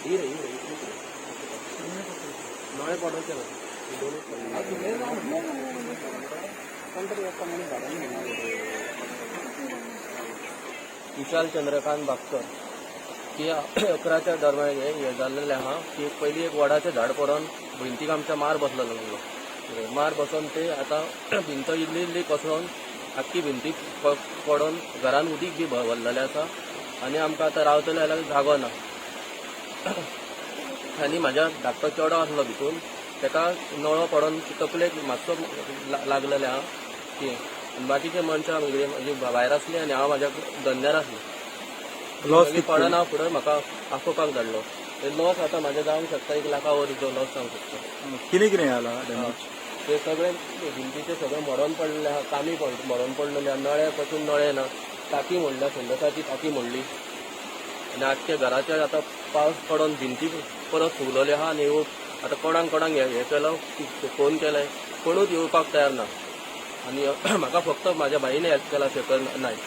ही रे, ही रे, इतली रे. नळे पडोवचे ना, हे दोनूच पडले. विशाल चंद्रकांत बागकर की 11च्या दरम्यान हे हे जाल्लेलें आहा की पयलीं एक वडाचें झाड पडोन भिंतीक आमच्या मार बसलेलो लागलो. मार बसोन ते आतां भिंत इल्ली इल्ली कोसळोन आख्खी भिंती पडोन घरान उदीक बी भरलेलें आसा आनी आमकां आतां रावतले जाल्यार जागो ना. आनी म्हाज्या धाकटो चेडो आसलो भितून, तेका नळो पडोन तकलेक मातसो लागलेलें आहा की आनी बाकीचे मनशां म्हजी भायर आसली आनी हांव म्हाज्या धंद्यार आसलो. लॉस? मागीर पडना फुडें म्हाका आफोवपाक धाडलो. ते लॉस आतां म्हाजें जावंक शकता, 1 लाखा वयर लॉस जावंक शकता. कितें कितें जाला डॅमेज? ते सगळे भिंतीचे सगळे मोडोन पडलेले आहा, कामी मोडोन पडलेले आहा, नळे पसून नळे ना, टाकी मोडल्या, संडासाची टाकी मोडली आनी आख्खे घराचे आतां पावस पडोन भिंती परत फुगलेली आहा. आनी आतां कोणाक कोणाक हे हे केलो, फोन केले, कोणूच येवपाक तयार ना. आनी म्हाका फक्त म्हाज्या भाईने हेल्प केला, शेखर नायक.